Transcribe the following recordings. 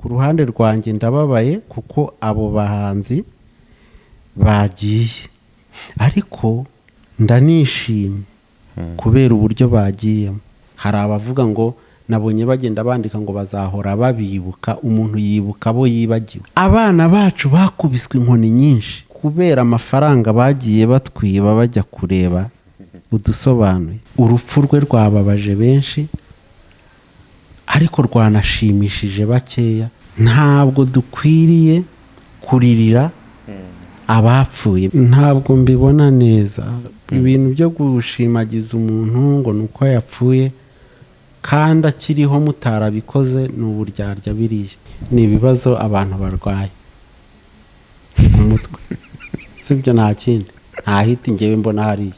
Ku ruhande rwanjye ndababaye kuko abo bahanzi bagiye, ariko ndanishimye kubera uburyo bagiyemo. Hari abavuga ngo nabonye bagenda bandika ngo bazahora babibuka. Umuntu yibuka abo yibagiwe. Abana bacu bakubiswe inkoni nyinshi kubera amafaranga bagiye batwiba bajya kureba udusobanuye. Urupfu rwe rwababaje benshi, ariko rwanashimishije bakeya. Ntabwo dukwiriye kuririra abapfuye. Ntabwo mbibona neza ibintu byo gushimagiza umuntu ngo ni uko yapfuye kandi akiriho mutarabikoze, ni uburyarya. Biriya ni ibibazo abantu barwaye mu mutwe, sibyo? Nta kindi, nta hiti ngewe mbona hariya.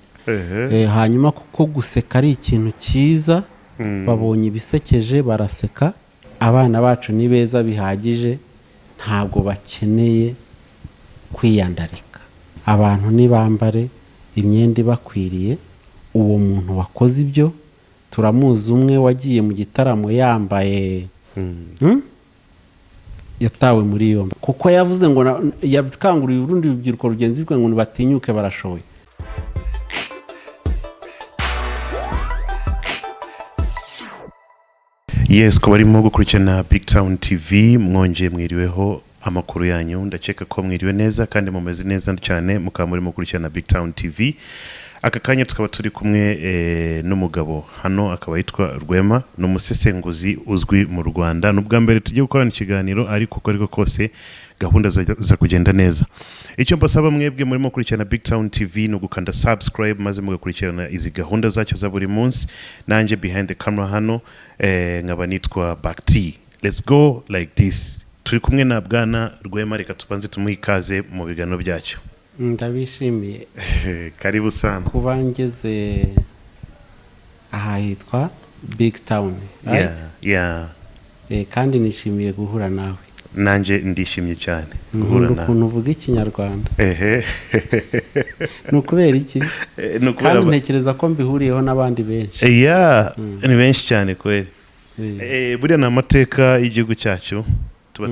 Hanyuma kuko guseka ari ikintu cyiza, babonye ibisekeje baraseka. Abana bacu ni beza bihagije, ntabwo bakeneye kwiyandarika. Abantu nibambare imyenda ibakwiriye. Uwo muntu wakoze ibyo turamuzi, umwe wagiye mu gitaramo yambaye, Yatawe muri yombi kuko yavuze ngo yakanguriye urundi rubyiruko rugenzi rwe ngo ntibatinyuke, barashoboye. Yes, ku barimo gukurikirana Big Town TV, mwongeye mwiriweho. Amakuru yanyu? Ndakeka ko mwiriwe neza kandi mumeze neza cyane, mukaba murimo gukurikirana Big Town TV. Aka kanya tukaba turi kumwe n'umugabo hano, akaba yitwa Rwema, ni umusesenguzi uzwi mu Rwanda. Ni ubwa mbere tugiye gukorana ikiganiro, ariko uko ariko kose gahunda za kugenda neza. Icyo mbasaba mwebwe murimo gukurikirana Big Town TV ni ugukanda subscribe, maze mugakurikirana izi gahunda zacyo za buri munsi. Nanjye behind the camera hano nkaba nitwa Bakti. Let's go like this. Turi kumwe na Bwana Rwema, reka tubanze tumuhe ikaze mu biganiro byacyo. Ndabishimiye. Karibu sana. Kuba ngeze aha hitwa Big Town, right? Yeah. Kandi nishimiye guhura nawe. Nanjye ndishimye cyane guhura Nkunda nawe. ukuntu uvuga Ikinyarwanda. Ehe. Ni ukubera iki? Ni ukubera Kandi ntekereza ko mbihuriyeho n'abandi benshi. Yeah, ni benshi cyane kweli. Buriya ni amateka y'igihugu cyacu, tuba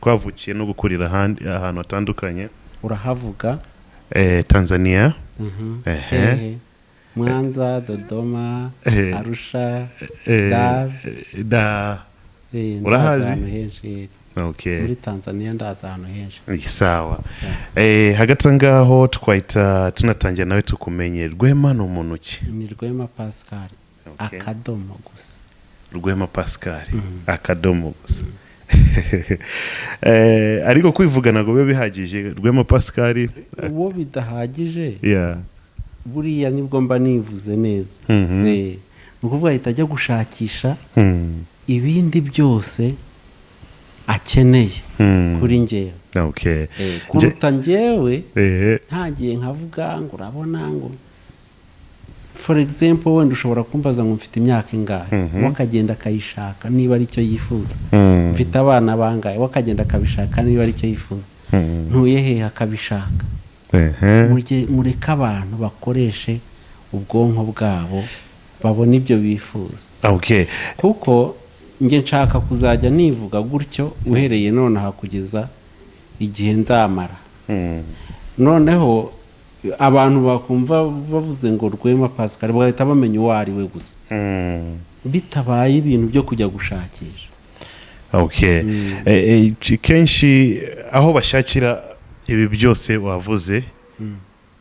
twavukiye no gukurira ahantu hatandukanye. Urahavuga? Tanzania. Ehe. Hehe? Mwanza, Dodoma, Arusha, Dar. Da. Ndazi Urahazi? ahantu henshi, yego. Okay. Muri Tanzania ndazi ahantu henshi. Sawa. Hagati aho ngaho twahita tunatangira nawe tukumenye. Rwema ni umuntu ki? Ni Rwema Pascal. Okay. Akadomo gusa. Rwema Pascal, akadomo gusa. Ariko kwivuga ntabwo biba bihagije. Rwema Pascal. Uwo bidahagije, buriya nibwo mba nivuze neza. Ni ukuvuga ahita ajya gushakisha ibindi byose akeneye kuri njyewe. Kuruta njyewe ntagiye nkavuga ngo urabona ngo, for example, wenda ushobora kumbaza ngo mfite imyaka ingahe, we akagenda akayishaka niba ari cyo yifuza. Mfite abana bangahe, we akagenda akabishaka niba ari cyo yifuza. Ntuye hehe, akabishaka. Mureke abantu bakoreshe ubwonko bwabo babone ibyo bifuza, kuko njye nshaka kuzajya nivuga gutyo uhereye nonaha kugeza igihe nzamara. Noneho abantu bakumva bavuze ngo Rwema Pascal, bagahita bamenya uwo ari we gusa, bitabaye ibintu byo kujya gushakisha. Okay. Kenshi aho bashakira ibi byose wavuze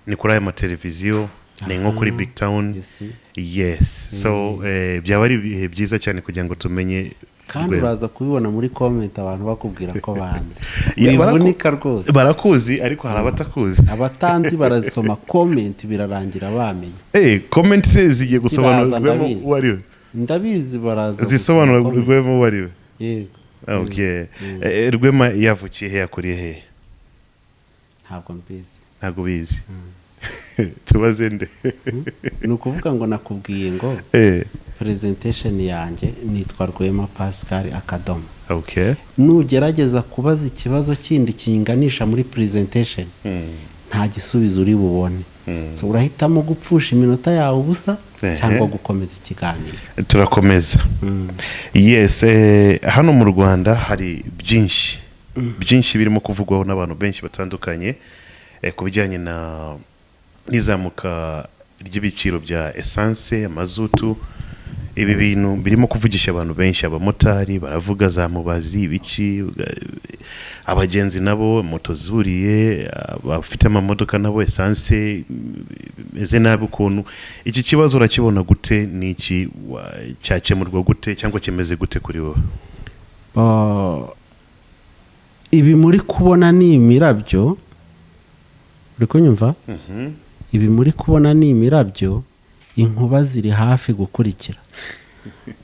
ni kuri aya mateleviziyo, ni nko kuri Big Town. You see? Yes, so byaba ari ibihe byiza cyane kugira ngo tumenye Kandi Rwema. uraza kubibona muri comment, abantu bakubwira ko banzi. Yeah, Wivunika rwose. Barakuzi, ariko hari abatakuzi. Abatanzi barasoma comment, birarangira bamenya. Comment se zigiye gusobanura Ziraza, Rwema ndabizi. uwo ari we. Ndabizi, baraza Zisobanura gusoma comment. Rwema uwo ari we. Yego. Okay. Rwema yavukiye he, yakuriye he? Ntabwo mbizi. Ntabwo bizi? Tubaze nde? Ni ukuvuga ngo nakubwiye ngo presentation yanjye nitwa Rwema Pascal, akadomo. Nugerageza kubaza ikibazo kindi kinganisha muri presentation, Nta gisubizo uri bubone. So urahitamo gupfusha iminota yawe ubusa cyangwa gukomeza ikiganiro. Turakomeza, yes. Hano mu Rwanda hari byinshi byinshi birimo kuvugwaho n'abantu benshi batandukanye ku bijyanye na n'izamuka ry'ibiciro bya essence, amazutu. Ibi bintu birimo kuvugisha abantu benshi. Abamotari baravuga za mubazi, ibiki, abagenzi nabo moto zuriye, abafite amamodoka nabo essence imeze nabi ukuntu. Iki kibazo urakibona gute? Ni iki cyakemurwa gute cyangwa kimeze gute kuri wowe? Ibi muri kubona ni imirabyo, uri kunyumva? Ibi muri kubona ni imirabyo, inkuba ziri hafi gukurikira.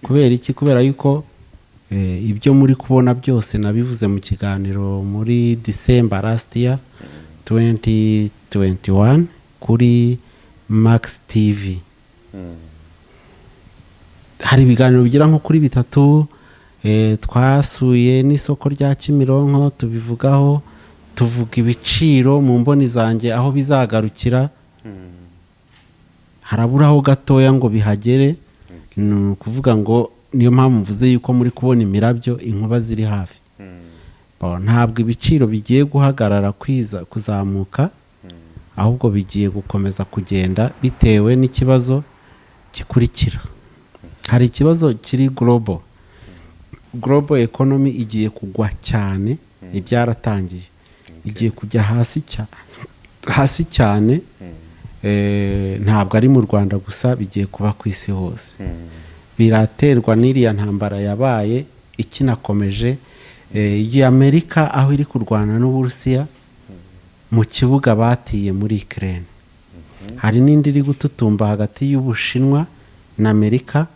Kubera iki? Kubera yuko ibyo muri kubona byose nabivuze mu kiganiro muri December last year 2021 kuri Max TV. Hari ibiganiro bigera nko kuri bitatu. Twasuye n'isoko rya Kimironko, tubivugaho, tuvuga ibiciro mu mboni zanjye aho bizagarukira. Haraburaho gatoya ngo bihagere. Ni ukuvuga ngo niyo mpamvu mvuze yuko muri kubona imirabyo, inkuba ziri hafi. Ntabwo ibiciro bigiye guhagarara kwiza kuzamuka, ahubwo bigiye gukomeza kugenda bitewe n'ikibazo gikurikira. Hari ikibazo kiri global. Global economy igiye kugwa cyane, ibyaratangiye, igiye kujya hasi cyane. Ntabwo ari mu Rwanda gusa, bigiye kuba ku isi hose. Biraterwa n'iriya ntambara yabaye ikinakomeje, iyi Amerika aho iri kurwana n'Uburusiya mu kibuga batiye muri Ukraine. Hari n'indi iri gututumba hagati y'Ubushinwa na Amerika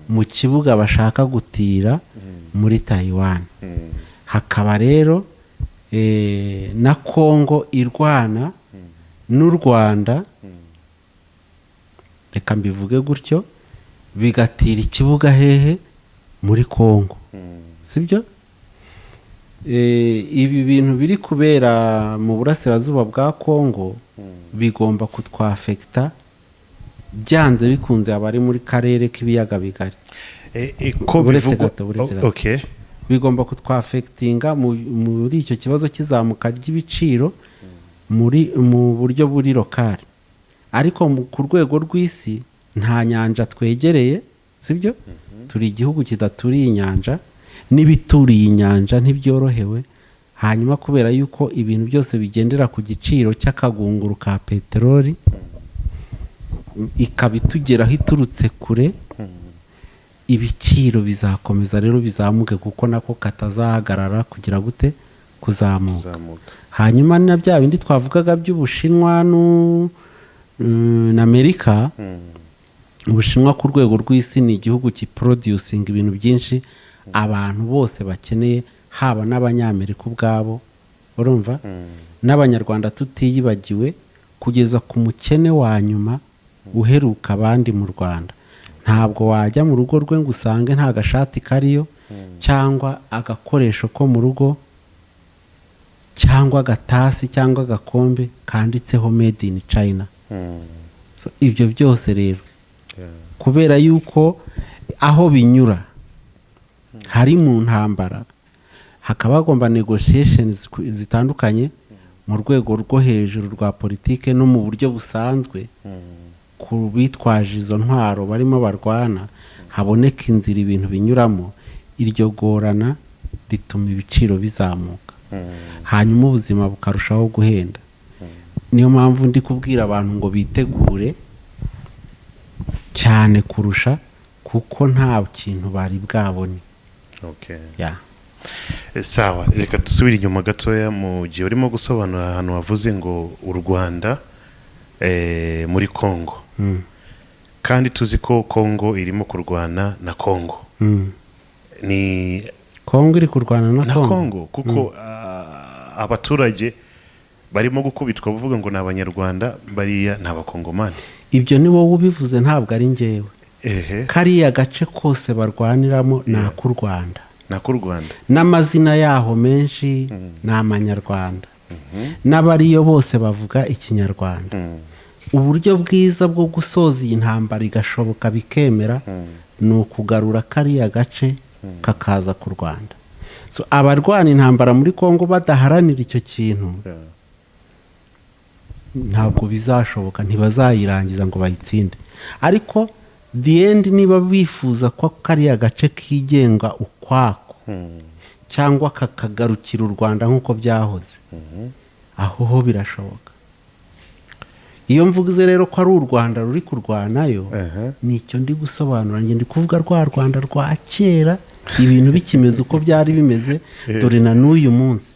mu kibuga bashaka gutira muri Taiwan. Hakaba rero na Kongo irwana n'u Rwanda, reka mbivuge gutyo, bigatira ikibuga hehe? Muri Kongo, sibyo? Ibi bintu biri kubera mu burasirazuba bwa Kongo bigomba kutwaffecta byanze bikunze abari muri karere k'ibiyaga bigari. Ko Buretse bivugwa gato, buretse gato. Bigomba kutwaffectinga muri icyo kibazo cy'izamuka ry'ibiciro mu buryo buri local, ariko ku rwego rw'isi nta nyanja twegereye, sibyo? Turi igihugu kidaturiye inyanja, n'ibituriye inyanja ntibyorohewe. Hanyuma kubera yuko ibintu byose bigendera ku giciro cy'akagunguru ka peteroli, ikaba itugeraho iturutse kure, ibiciro bizakomeza rero bizamuke, kuko nako katazahagarara kugira gute? Kuzamuka. Kuzamuka. Hanyuma na bya bindi twavugaga by'Ubushinwa na Amerika. Ubushinwa ku rwego rw'isi ni igihugu kiproducinga ibintu byinshi abantu bose bakeneye, haba n'Abanyamerika ubwabo, urumva, n'Abanyarwanda tutiyibagiwe, kugeza ku mukene wa nyuma uheruka abandi mu Rwanda. Ntabwo wajya mu rugo rwe ngo usange nta gashati kariyo, cyangwa agakoresho ko mu rugo, cyangwa agatasi, cyangwa agakombe kanditseho "Made in China". So, ibyo byose rero, kubera yuko aho binyura hari mu ntambara, hakaba hagomba negotiations zitandukanye mu rwego rwo hejuru rwa politike no mu buryo busanzwe ku bitwaje izo ntwaro barimo barwana, haboneka inzira ibintu binyuramo. Iryo gorana rituma ibiciro bizamuka, hanyuma ubuzima bukarushaho guhenda. Niyo mpamvu ndi kubwira abantu ngo bitegure cyane kurusha, kuko nta kintu bari bwabone. Ya. Sawa, reka dusubire inyuma gatoya. Mu gihe urimo gusobanura ahantu wavuze ngo u Rwanda muri Congo, kandi tuzi ko Congo irimo kurwana na Congo, ni Kongo iri kurwana na na Kongo. Congo, kuko abaturage barimo gukubitwa bavuga ngo ni Abanyarwanda, bariya ni Abakongomani. Ibyo ni wowe ubivuze, ntabwo ari njyewe. Kariya gace kose barwaniramo ni ak'u Rwanda. Ni ak'u Rwanda. N'amazina yaho menshi ni amanyarwanda. N'abariyo bose bavuga Ikinyarwanda. Uburyo bwiza bwo gusoza iyi ntambara igashoboka, bikemera, ni ukugarura kariya gace kakaza ku Rwanda. So, abarwana intambara muri Kongo badaharanira icyo kintu, ntabwo bizashoboka, ntibazayirangiza ngo bayitsinde. Ariko the end, niba bifuza ko kariya gace kigenga ukwako cyangwa kakagarukira u Rwanda nk'uko byahoze, aho ho birashoboka. Iyo mvuze rero ko ari u Rwanda ruri kurwanayo, nicyo ndi gusobanura. Njye ndi kuvuga rwa Rwanda rwa kera, ibintu bikimeze uko byari bimeze. Dore na n'uyu munsi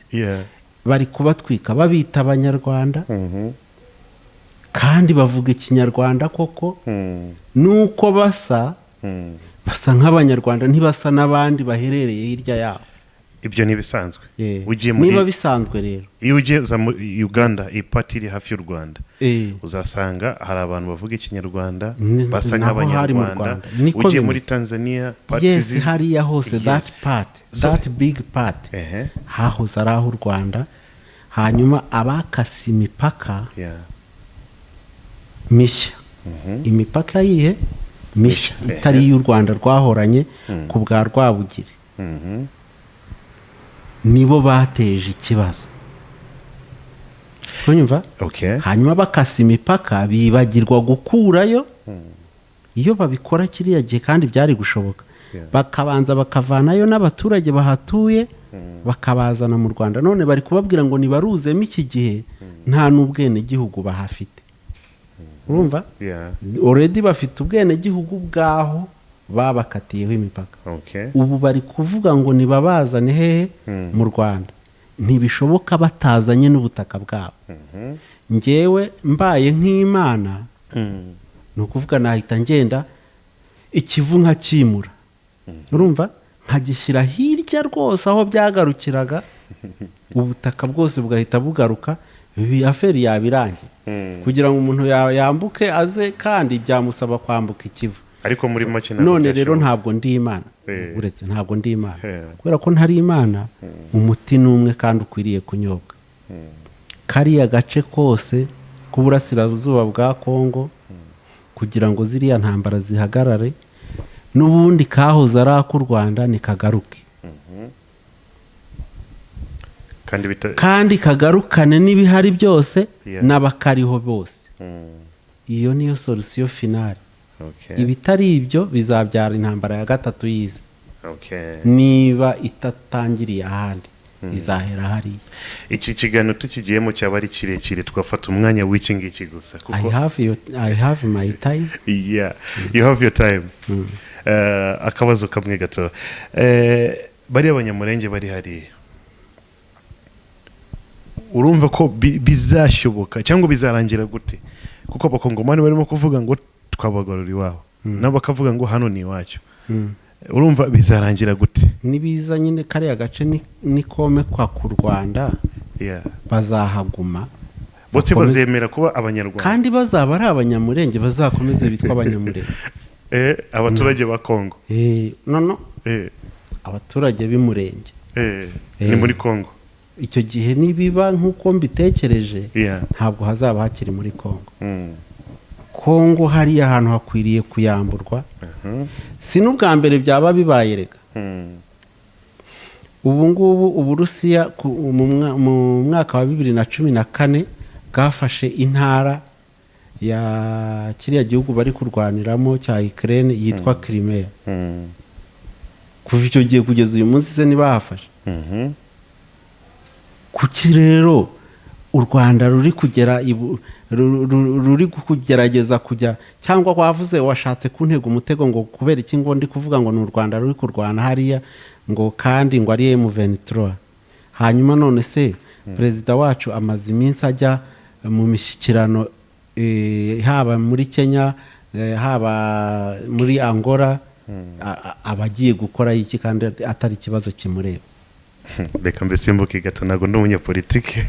bari kubatwika babita Abanyarwanda, kandi bavuga Ikinyarwanda koko. Nuko basa, basa nk'Abanyarwanda, ntibasa n'abandi baherereye hirya yabo. Ibyo ntibisanzwe. Ugiye muri Niba bisanzwe rero, iyo ugiye za muri Uganda, iyi part iri hafi y'u Rwanda, uzasanga hari abantu bavuga Ikinyarwanda basa naho hari mu nk'Abanyarwanda. Rwanda. Niko Ugiye muri bimeze. Tanzania, part Hariya hose, that part, that big part, hahoze ari aho u Rwanda. Hanyuma abakase imipaka mishya, imipaka yihe mishya? Mishya, Itari iy'u Rwanda rwahoranye ku bwa Rwabugiri, nibo bateje ikibazo. Kunyumva? Okay. Hanyuma bakasa imipaka, bibagirwa gukurayo. Iyo babikora kiriya gihe, kandi byari gushoboka, bakabanza bakavanayo n'abaturage bahatuye, bakabazana mu Rwanda. None bari kubabwira ngo nibaruzemo iki gihe, nta n'ubwenegihugu bahafite. Urumva? Yeah. Already bafite ubwenegihugu bw'aho babakatiyeho imipaka. Ubu bari kuvuga ngo nibabazane hehe? Mu Rwanda. Ntibishoboka batazanye n'ubutaka bwabo. Ngewe mbaye nk'Imana, ni ukuvuga nahita ngenda Ikivu nkakimura, urumva, nkagishyira hirya rwose aho byagarukiraga, ubutaka bwose bugahita bugaruka, ibi affaire yaba irangiye. Kugira ngo umuntu yambuke aze, kandi byamusaba kwambuka Ikivu. Ariko muri make ntabwo None rero, byashoboka. ntabwo ndi Imana. Uretse ntabwo ndi Imana. Kubera ko ntari Imana, umuti ni umwe kandi ukwiriye kunyobwa: kariya gace kose k'uburasirazuba bwa Kongo, kugira ngo ziriya ntambara zihagarare, n'ubundi kahoze ari ak'u Rwanda, nikagaruke. Kandi bita Kandi kagarukane n'ibihari byose n'abakariho bose. Iyo niyo solution finale. Ibitari ibyo bizabyara intambara ya gatatu y'isi. Niba itatangiriye ahandi, izahera hariya. Iki kiganiro tukigiyemo cyaba ari kirekire, twafata umwanya w'iki ngiki gusa, kuko I have my time. Yeah, you have your time. Akabazo kamwe gato. Bariya Abanyamurenge bari hariya, urumva ko bizashoboka cyangwa bizarangira gute? Kuko Abakongomani barimo kuvuga ngo twabagarura iwabo, nabo bakavuga ngo hano ni iwacu. Urumva bizarangira gute? Nibiza nyine, kariya gace nikomekwa ku Rwanda, bazahaguma. Bose bazemera kuba Abanyarwanda? Kandi bazaba ari Abanyamurenge, bazakomeze bitwa Abanyamurenge. Abaturage ba Kongo? No, no. Abaturage b'Imurenge. Ni muri Kongo. Icyo gihe nibiba nk'uko mbitekereje, ntabwo hazaba hakiri muri Kongo. Kongo hariya hantu hakwiriye kuyamburwa. Si n'ubwa mbere byaba bibaye rega. Ubu ngubu Uburusiya mu mwaka wa 2014 bwafashe intara ya kiriya gihugu bari kurwaniramo cya Ukraine yitwa Crimea. Kuva icyo gihe kugeza uyu munsi se ntibahafashe? Kuki rero u Rwanda ruri kugera ruri kugerageza kujya, cyangwa wavuze washatse kuntega umutego ngo kubera iki ngo ndi kuvuga ngo ni u Rwanda ruri kurwana hariya, ngo kandi ngo ari M23? Hanyuma none se perezida wacu amaze iminsi ajya mu mishyikirano, haba muri Kenya, haba muri Angola, aba agiye gukora iki kandi atari ikibazo kimureba? Reka mbese mbuke gato, ntabwo ndi umunyapolitike.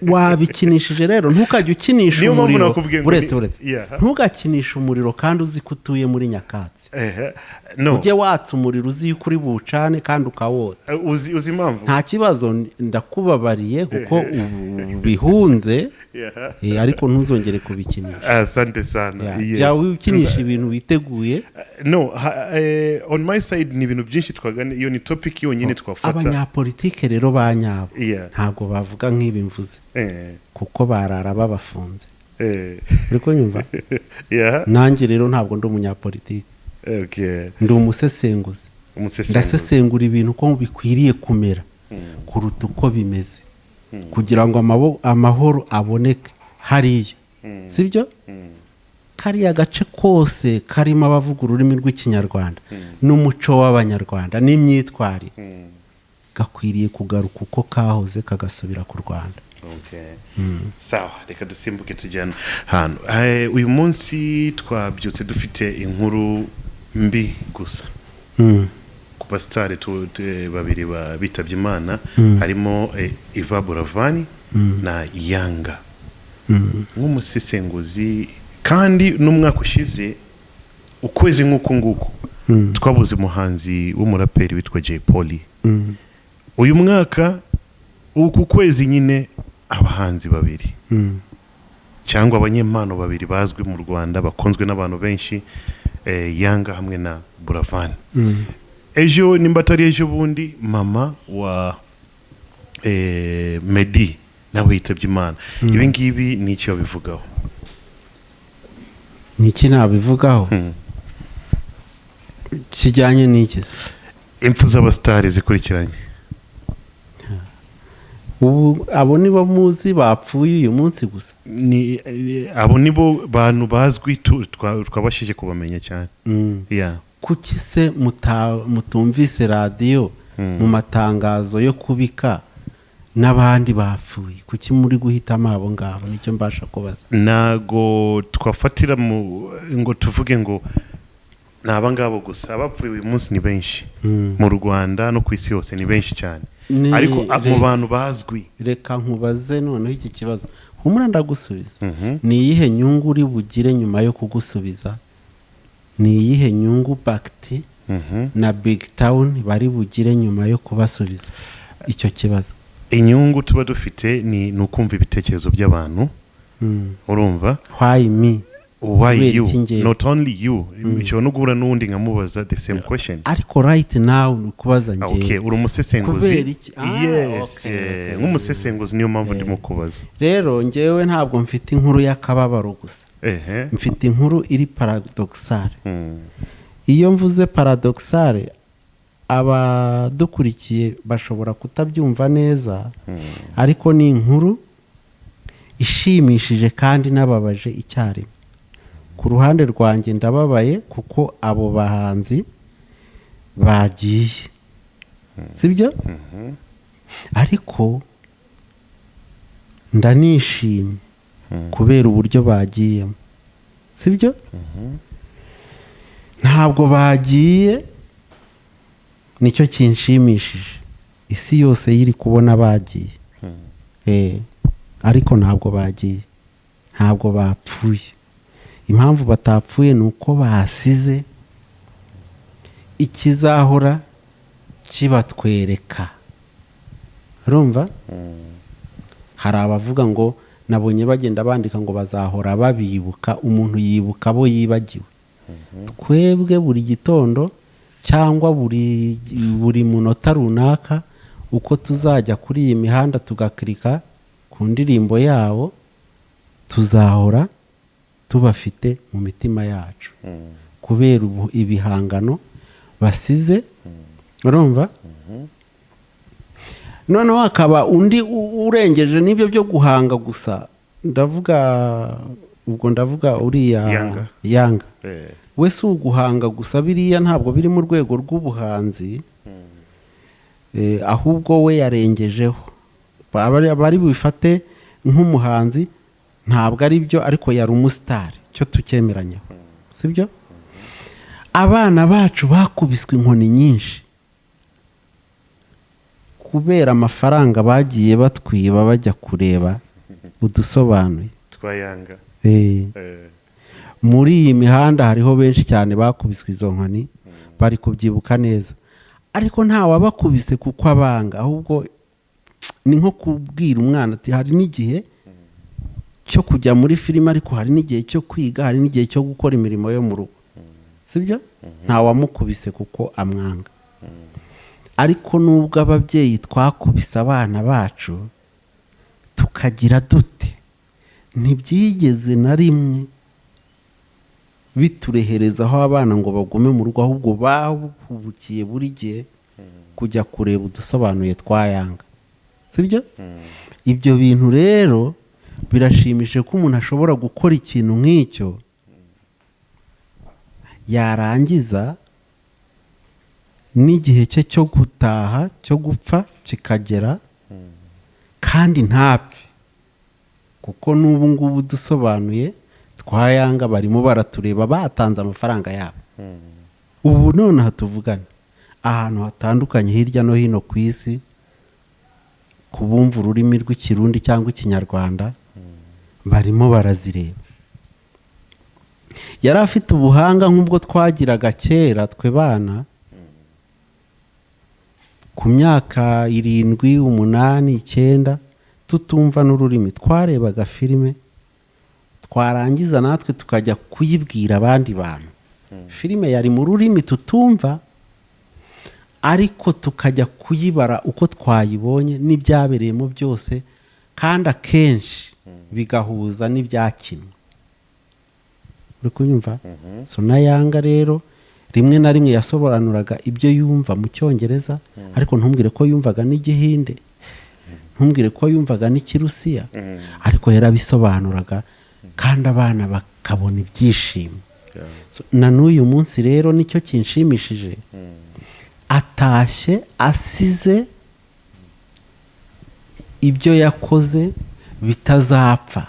Wabikinishije rero, ntukajye ukinisha Niyo mpamvu umuriro. nakubwiye ngo Uretse, uretse, ntugakinishe umuriro kandi uzi ko utuye muri nyakatsi. Ehe, no. Ujye watsa umuriro uzi yuko uri buwucane kandi ukawota. Uzi impamvu? Nta kibazo, ndakubabariye kuko ubihunze. Ariko ntuzongere kubikinisha. Asante sana. Yes. Jya ukinisha ibintu witeguye. No, on my side ni ibintu byinshi twagana, iyo ni topic yonyine twafata. Abanyapolitike rero ba nyabo ntabwo bavuga nk'ibi mvuze, kuko barara babafunze. Uri kunyumva? Yeah. Nanjye rero ntabwo ndi umunyapolitike. Ndi umusesenguzi. Umusesenguzi. Ndasesengura ibintu uko bikwiriye kumera kuruta uko bimeze, kugira ngo amahoro aboneke hariya, sibyo? Kariya gace kose karimo abavuga ururimi rw'Ikinyarwanda n'umuco w'Abanyarwanda n'imyitwarire gakwiriye kugaruka uko kahoze, kagasubira ku Rwanda. Okay. Sawa, reka dusimbuke tujyana hano. Uyu munsi twabyutse dufite inkuru mbi gusa ku basitari babiri bitabye Imana, harimo Yvan Buravan na Yanga. Nk'umusesenguzi, kandi n'umwaka ushize ukwezi nk'uku nguku twabuze umuhanzi w'umuraperi witwa Jay Polly. Uyu mwaka uku kwezi nyine abahanzi babiri cyangwa abanyempano babiri bazwi mu Rwanda, bakunzwe n'abantu benshi, Yanga hamwe na Buravan. Ejo, nimba atari ejo bundi, mama wa Meddy nawe yitabye Imana. Ibi ngibi ni icyo babivugaho? Niki nabivugaho kijyanye n'iki se? Impfu z'abasitari zikurikiranye. Ubu abo nibo muzi bapfuye uyu munsi gusa? Ni abo nibo bantu bazwi, twabashije kubamenya cyane. Yeah. Kuki se mutumvise radiyo mu matangazo yo kubika n'abandi bapfuye? Kuki muri guhitamo abo ngabo? Nicyo mbasha kubaza. Ntago twafatira mu ngo tuvuge ngo ni aba ngabo gusa. Abapfuye uyu munsi ni benshi mu Rwanda no ku isi yose, ni benshi cyane, ariko mu bantu bazwi. Reka nkubaze noneho iki kibazo, humura ndagusubiza. Ni iyihe nyungu uri bugire nyuma yo kugusubiza? Ni iyihe nyungu Bagiti na Big Town bari bugire nyuma yo kubasubiza icyo kibazo? Inyungu tuba dufite ni ukumva ibitekerezo by'abantu. Urumva? Why me? Why Kubera you? iki njyewe? Not only you, nshobora no guhura n'uwundi nkamubaza the same question. Ariko right now ni ukubaza njyewe. Okay, uri umusesenguzi. Kubera iki? Ah, Yes. okay, okay. Nk'umusesenguzi niyo mpamvu ndimo kubaza. Rero njyewe ntabwo mfite inkuru y'akababaro gusa. Mfite inkuru iri paradoxale. Iyo mvuze paradoxale, abadukurikiye bashobora kutabyumva neza, ariko ni inkuru ishimishije kandi inababaje icyarimwe. Ku ruhande rwanjye ndababaye kuko abo bahanzi bagiye, sibyo? Ariko ndanishimye kubera uburyo bagiyemo, sibyo? Ntabwo bagiye, nicyo kinshimishije. Isi yose yiri kubona bagiye. Ariko ntabwo bagiye, ntabwo bapfuye. Impamvu batapfuye ni uko basize ikizahora kibatwereka. Urumva, hari abavuga ngo nabonye bagenda bandika ngo bazahora babibuka. Umuntu yibuka abo yibagiwe. Twebwe buri gitondo cyangwa buri munota runaka, uko tuzajya kuri iyi mihanda tugakirika ku ndirimbo yabo, tuzahora tubafite mu mitima yacu kubera ubu ibihangano basize. Urumva, noneho hakaba undi urengeje n'ibyo byo guhanga gusa. Ndavuga ubwo, ndavuga uriya Yanga. Yanga. We si uguhanga gusa, biriya ntabwo biri mu rwego rw'ubuhanzi, ahubwo we yarengejeho. Bari bubifate nk'umuhanzi, ntabwo ari byo, ariko yari umusitari, cyo tucyemeranyaho, sibyo? Abana bacu bakubiswe inkoni nyinshi. Kubera amafaranga bagiye batwiba bajya kureba udusobanuye Twayanga. Muri iyi mihanda hariho benshi cyane bakubiswe izo nkoni, bari kubyibuka neza, ariko nta wabakubise kuko abanga, ahubwo ni nko kubwira umwana ati hari n'igihe cyo kujya muri filime, ariko hari n'igihe cyo kwiga, hari n'igihe cyo gukora imirimo yo mu rugo, sibyo? Nta wamukubise kuko amwanga. Ariko nubwo ababyeyi twakubise abana bacu tukagira dute, ntibyigeze na rimwe bitureherezaho abana ngo bagume mu rugo, ahubwo bahubukiye buri gihe kujya kureba udusobanuye twa Yanga, sibyo? Ibyo bintu rero birashimishije ko umuntu ashobora gukora ikintu nk'icyo, yarangiza n'igihe cye cyo gutaha, cyo gupfa kikagera, kandi ntapfe, kuko n'ubu ngubu dusobanuye twa Yanga barimo baratureba, batanze amafaranga yabo. Ubu nonaha tuvugana, ahantu hatandukanye hirya no hino ku isi, ku bumva ururimi rw'Ikirundi cyangwa Ikinyarwanda, barimo barazireba. Yari afite ubuhanga nk'ubwo twagiraga kera twe bana, ku myaka 7, 8, 9, tutumva n'ururimi, twarebaga filime, twarangiza natwe tukajya kuyibwira abandi bantu. Filime yari mu rurimi tutumva, ariko tukajya kuyibara uko twayibonye n'ibyabereyemo byose, kandi akenshi bigahuza n'ibyakinwe. Uri kunyumva? So na Yanga rero rimwe na rimwe yasobanuraga ibyo yumva mu Cyongereza, ariko ntumbwire ko yumvaga n'Igihinde, ntumbwire ko yumvaga n'Ikirusiya, ariko yarabisobanuraga kandi abana bakabona ibyishimo. So, na n'uyu munsi rero nicyo kinshimishije, atashye asize ibyo yakoze bitazapfa,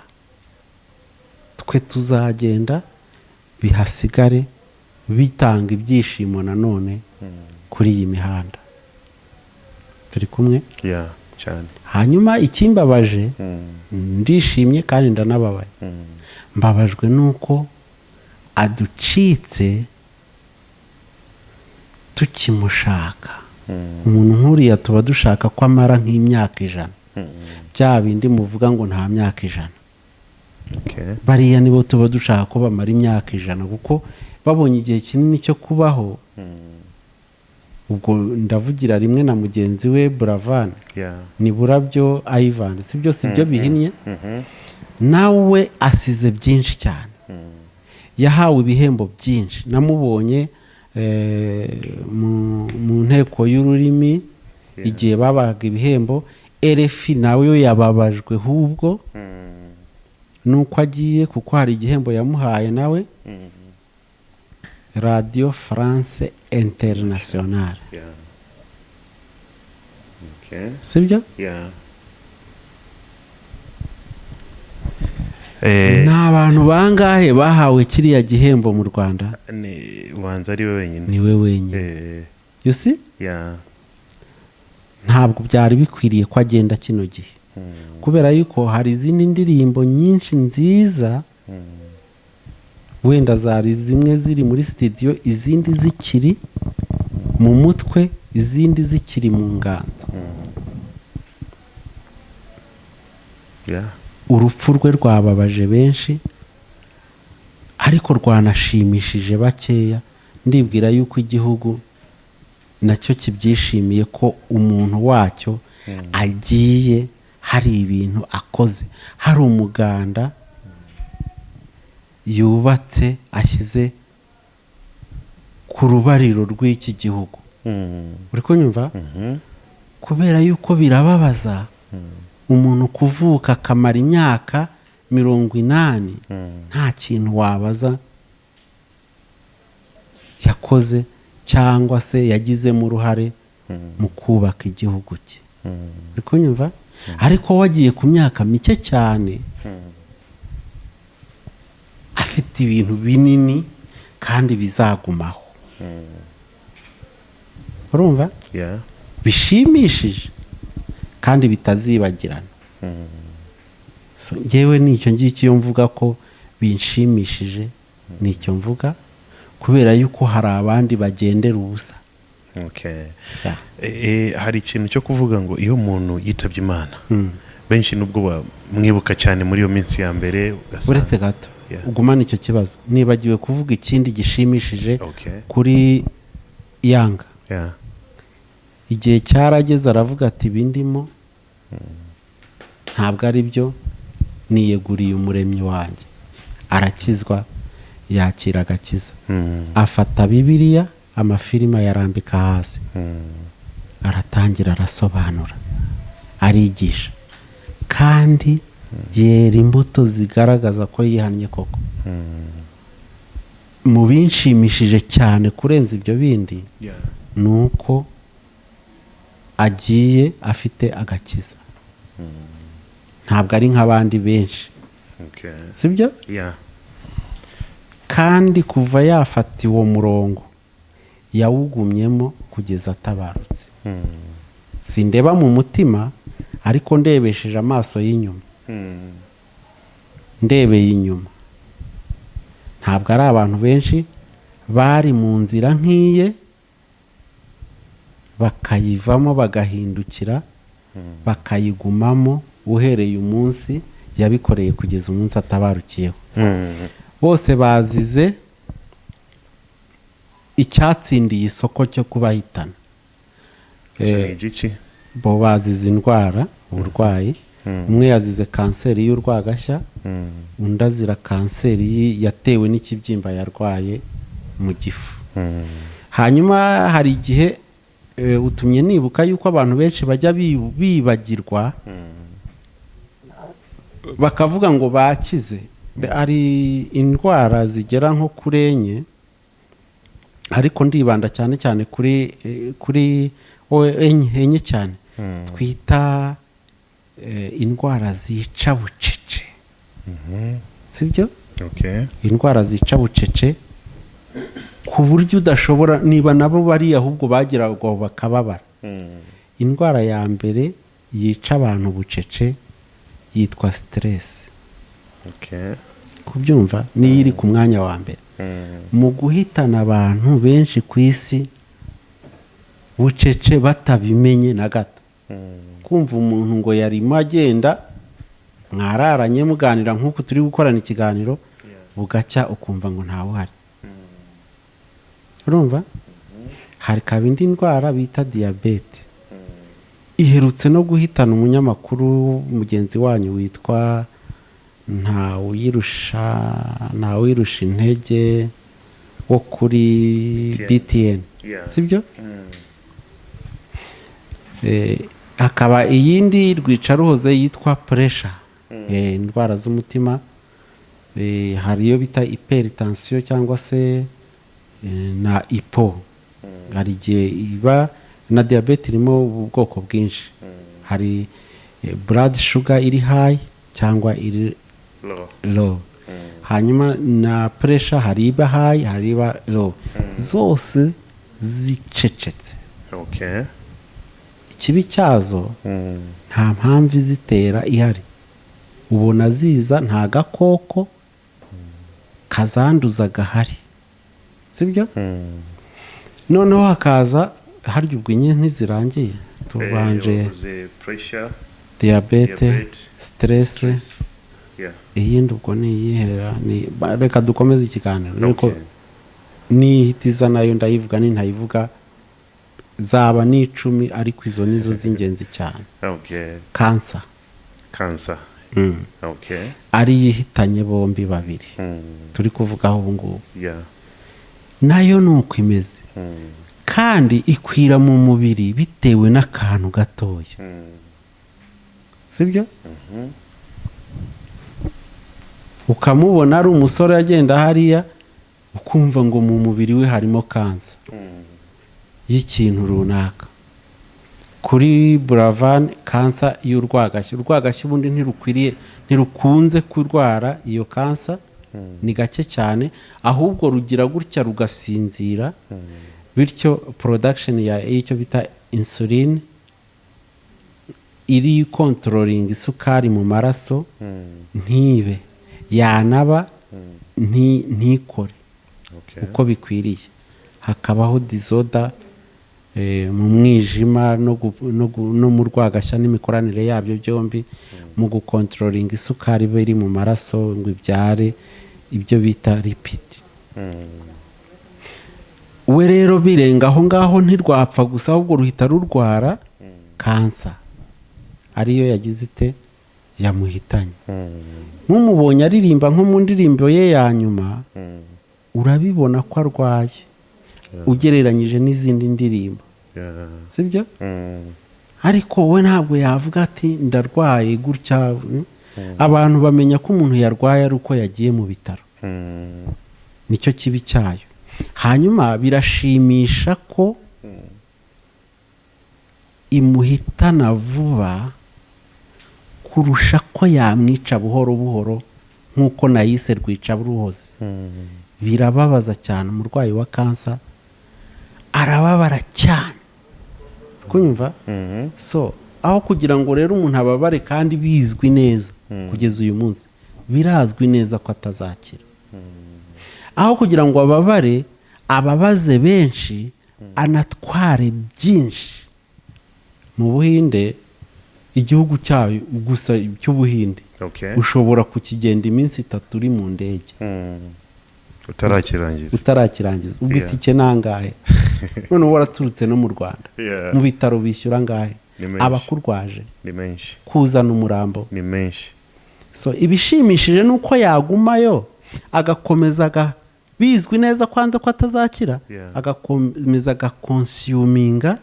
twe tuzagenda bihasigare bitanga ibyishimo nanone kuri iyi mihanda turi kumwe. Yeah, cyane. Hanyuma ikimbabaje, ndishimye kandi ndanababaye. Mbabajwe nuko aducitse tukimushaka. Umuntu nk'uriya tuba dushaka ko amara nk'imyaka 100, bya bindi muvuga ngo nta myaka 100. Bariya nibo tuba dushaka ko bamara imyaka 100, kuko babonye igihe kinini cyo kubaho. Ubwo ndavugira rimwe na mugenzi we Buravan, ni Burabyo Ivan, sibyo? Sibyo bihinnye? Nawe asize byinshi cyane, yahawe ibihembo byinshi. Namubonye mu nteko y'ururimi igihe babaga ibihembo. RFI nawe yo yababajwe ahubwo nuko agiye, kuko hari igihembo yamuhaye nawe, Radio France Internationale. Sibyo? Yeah. Ni abantu bangahe bahawe kiriya gihembo mu Rwanda? Ni ubanza ari we wenyine. Ni we wenyine. You see? Yeah. Ntabwo byari bikwiriye ko agenda kino gihe, kubera yuko hari izindi ndirimbo nyinshi nziza, wenda zari zimwe ziri muri studio, izindi zikiri mu mutwe, izindi zikiri mu nganzo. Urupfu rwe rwababaje benshi, ariko rwanashimishije bakeya. Ndibwira yuko igihugu nacyo kibyishimiye ko umuntu wacyo agiye, hari ibintu akoze, hari umuganda yubatse ashyize ku rubariro rw'iki gihugu. Uri kunyumva? Kubera yuko birababaza umuntu kuvuka akamara imyaka 80 nta kintu wabaza yakoze cyangwa se yagizemo uruhare mu kubaka igihugu cye. Uri kunyumva? Ariko wagiye ku myaka mike cyane afite ibintu binini kandi bizagumaho. Urumva? Bishimishije. Kandi bitazibagirana. So, njyewe nicyo ngicyo iyo mvuga ko binshimishije, nicyo mvuga, kubera yuko hari abandi bagendera ubusa. Yeah. Hari ikintu cyo kuvuga ngo iyo umuntu yitabye Imana, benshi nubwo bamwibuka cyane muri iyo minsi ya mbere, ugasanga Uretse gato, ugumane icyo kibazo, nibagiwe kuvuga ikindi gishimishije kuri Yanga. Igihe cyarageze aravuga ati: "Ibindimo ntabwo ari byo, niyeguriye Umuremyi wanjye." Arakizwa, yakira agakiza, afata Bibiliya, amafilime ayarambika hasi, aratangira arasobanura, arigisha, kandi yera imbuto zigaragaza ko yihannye koko. Mu binshimishije cyane kurenza ibyo bindi ni uko agiye afite agakiza, ntabwo ari nk'abandi benshi. Sibyo? Yeah. Kandi kuva yafata uwo murongo, yawugumyemo kugeza atabarutse. Sindeba mu mutima, ariko ndebesheje amaso y'inyuma, ndebeye inyuma, ntabwo ari abantu benshi bari mu nzira nk'iye bakayivamo, bagahindukira, bakayigumamo uhereye umunsi yabikoreye kugeza umunsi atabarukiyeho. Bose bazize icyatsindiye isoko cyo kubahitana. Icyo ni igiki? Bo bazize indwara, uburwayi. Umwe yazize kanseri y'urwagashya, undi azira kanseri yatewe n'ikibyimba yarwaye mu gifu. Hanyuma hari igihe utumye nibuka yuko abantu benshi bajya bibagirwa, bakavuga ngo bakize. Hari indwara zigera nko kuri enye, ariko ndibanda cyane cyane kuri enye, enye cyane twita indwara zica bucece, sibyo? Okay. Indwara zica bucece ku buryo udashobora, niba nabo bari ahubwo bagiraga bakababara. Indwara ya mbere yica abantu bucece yitwa stress. Kubyumva, niyo iri ku mwanya wa mbere mu guhitana abantu benshi ku isi bucece, batabimenye na gato. Kumva umuntu ngo yarimo agenda, mwararanye muganira nk'uku turi gukorana ikiganiro, bugacya ukumva ngo ntawe uhari. Urumva, hari kaba indi ndwara bita diyabete, iherutse no guhitana umunyamakuru mugenzi wanyu witwa Ntawuyirusha Intege wo kuri BTN. BTN. Sibyo? Hakaba iyindi rwicaruhoze yitwa pressure, indwara z'umutima. Hari iyo bita hypertension cyangwa se na hypo. Hari igihe iba na diyabete irimo ubwoko bwinshi. Hari blood sugar iri high cyangwa iri Low. low. Hanyuma na pressure, hari iba high, hari iba low, zose zicecetse. Ikibi cyazo, nta mpamvu izitera ihari. Ubona ziza, nta gakoko kazanduza gahari, sibyo? Noneho hakaza harya ubwo inye ntizirangiye, tubanje Wavuze pressure, diyabete, diabete, stress. Stress. Iyindi ubwo ni iyihera ni reka dukomeze ikiganiro nuko nihitiza nayo ndayivuga, nintayivuga zaba ni 10, ariko izo nizo z'ingenzi cyane. Kansa. Cancer. Ari yihitanye bombi babiri turi kuvugaho ubu ngubu. Nayo ni uko imeze, kandi ikwira mu mubiri bitewe n'akantu gatoya, sibyo? Ukamubona ari umusore agenda hariya, ukumva ngo mu mubiri we harimo kansa y'ikintu runaka. Kuri Buravan, kansa y'urwagashya. Urwagashya ubundi ntirukwiriye, ntirukunze kurwara iyo kansa, ni gake cyane. Ahubwo rugira gutya rugasinzira, bityo production ya y'icyo bita insuline. Iri controllinga isukari mu maraso ntibe yanaba ntikore uko bikwiriye. Hakabaho disorder mu mwijima no mu rwagashya n'imikoranire yabyo byombi mu gucontrollinga isukari iba iri mu maraso ngo ibyare ibyo bita lipid. We rero birenga aho ngaho, ntirwapfa gusa, ahubwo ruhita rurwara kansa, ariyo yagize ite, yamuhitanye. Mumubonye aririmba nko mu ndirimbo ye ya nyuma, urabibona ko arwaye ugereranyije n'izindi ndirimbo, sibyo? Ariko we ntabwo yavuga ati "Ndarwaye gutya." Abantu bamenya ko umuntu yarwaye ari uko yagiye mu bitaro. Nicyo kibi cyayo. Hanyuma birashimisha ko imuhitana vuba kurusha ko yamwica buhoro buhoro nk'uko nayise rwica ruhoze. Birababaza cyane, umurwayi wa kansa arababara cyane kunyumva. So aho kugira ngo rero umuntu ababare kandi bizwi neza, kugeza uyu munsi birazwi neza ko atazakira, aho kugira ngo ababare ababaze benshi anatware byinshi. Mu Buhinde, igihugu cyayo gusa cy'Ubuhinde, ushobora kukigenda iminsi 3 uri mu ndege Utarakirangiza. utarakirangiza. Ubwo itike ni angahe? Noneho waraturutse no mu Rwanda, mu bitaro bishyura angahe? Ni menshi. Abakurwaje, Ni menshi. kuzana umurambo. Ni menshi. So ibishimishije ni uko yagumayo agakomeza bizwi neza kwanza ko atazakira, agakomeza agaconsuminga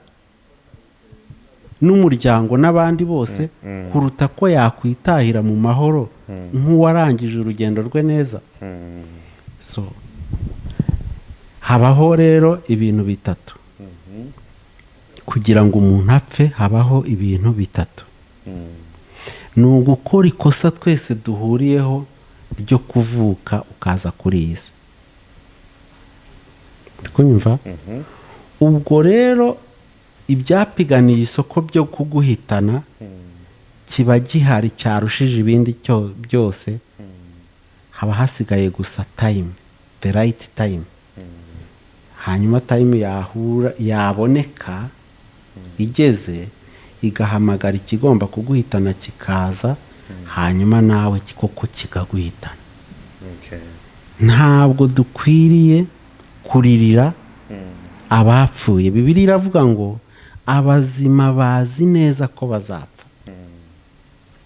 n'umuryango n'abandi bose, kuruta ko yakwitahira mu mahoro nk'uwarangije urugendo rwe neza. So habaho rero ibintu bitatu kugira ngo umuntu apfe. Habaho ibintu bitatu: ni ugukora ikosa twese duhuriyeho ryo kuvuka ukaza kuri iyi si. Uri kunyumva? Ubwo rero ibyapiganiye isoko byo kuguhitana kiba gihari cyarushije ibindi byose. Haba hasigaye gusa time, the right time. Hanyuma time yahura, yaboneka igeze, igahamagara ikigomba kuguhitana kikaza, hanyuma nawe koko kikaguhitana. Ntabwo dukwiriye kuririra abapfuye. Bibiliya iravuga ngo abazima bazi neza ko bazapfa,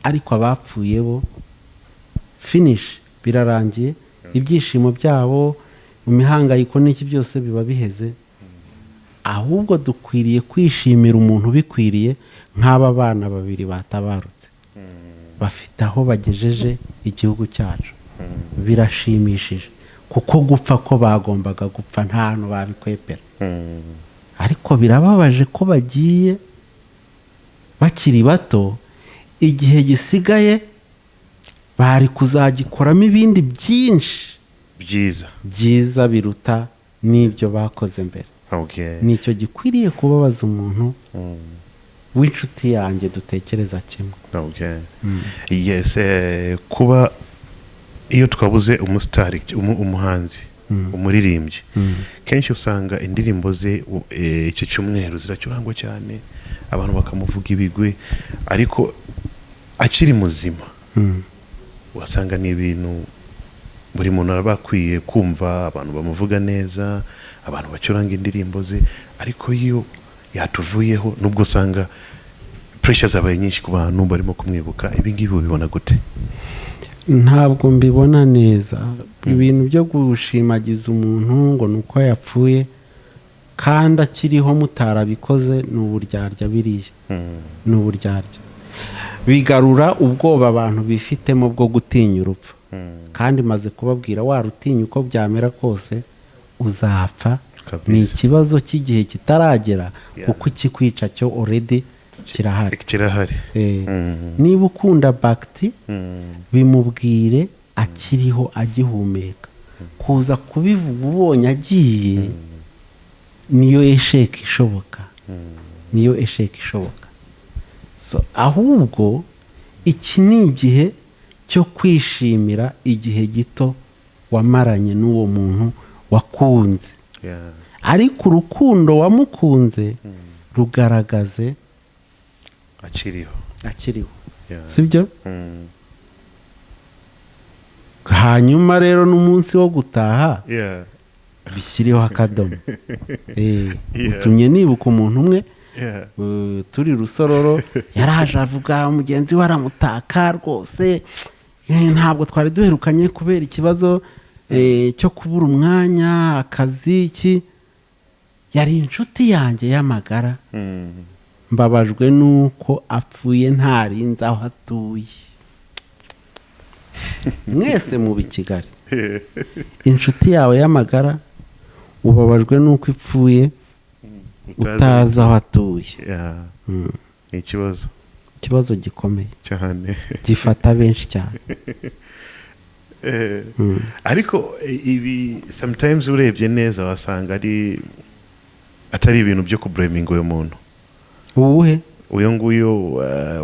ariko abapfuye bo finish, birarangiye. Ibyishimo byabo, imihangayiko n'iki byose biba biheze. Ahubwo dukwiriye kwishimira umuntu ubikwiriye, nk'aba bana babiri batabarutse, bafite aho bagejeje igihugu cyacu. Birashimishije kuko gupfa ko bagombaga gupfa, nta hantu babikwepera. Ariko birababaje ko bagiye bakiri bato. Igihe gisigaye bari kuzagikoramo ibindi byinshi byiza, byiza biruta n'ibyo bakoze mbere. Nicyo gikwiriye kubabaza umuntu w'inshuti yanjye dutekereza kimwe. Okay. Yes, kuba iyo twabuze umusitari, umuhanzi, umuririmbyi, kenshi usanga indirimbo ze icyo cyumweru ziracurangwa cyane, abantu bakamuvuga ibigwi. Ariko akiri muzima wasanga ni ibintu buri muntu araba akwiye kumva, abantu bamuvuga neza, abantu bacuranga indirimbo ze. Ariko iyo yatuvuyeho, nubwo usanga pressure zabaye nyinshi ku bantu barimo kumwibuka. Ibi ngibi ubibona gute? Ntabwo mbibona neza. Ibintu byo gushimagiza umuntu ngo ni uko yapfuye kandi akiriho mutarabikoze ni uburyarya. Biriya ni uburyarya, bigarura ubwoba abantu bifitemo bwo gutinya urupfu. Kandi maze kubabwira, warutinya uko byamera kose uzapfa. Kabisa. Ni ikibazo cy'igihe kitaragera, kuko ikikwica cyo already kirahari. Kirahari. Niba ukunda Bagiti, bimubwire akiriho, agihumeka. Kuza kubivuga ubonye agiye niyo échec ishoboka, niyo échec ishoboka. So, ahubwo iki ni igihe cyo kwishimira igihe gito wamaranye n'uwo muntu wakunze, ariko urukundo wamukunze rugaragaze akiriho. Akiriho. Sibyo? Mm. Hanyuma rero n'umunsi wo gutaha bishyireho akadomo. Utumye nibuka umuntu umwe, turi Rusororo, yaraje avuga mugenzi we aramutaka rwose. Ntabwo twari duherukanye kubera ikibazo cyo kubura umwanya, akazi, iki. Yari inshuti yanjye y'amagara. Mbabajwe n'uko apfuye ntarinze aho atuye. Mwese muba i Kigali, inshuti yawe y'amagara ubabajwe n'uko ipfuye utazi aho atuye. Ni ikibazo. Ikibazo gikomeye cyane. Gifata benshi cyane. Ariko ibi sometimes urebye neza wasanga ari atari ibintu byo kublaminga uyu muntu. Uwuhe? Uyu nguyu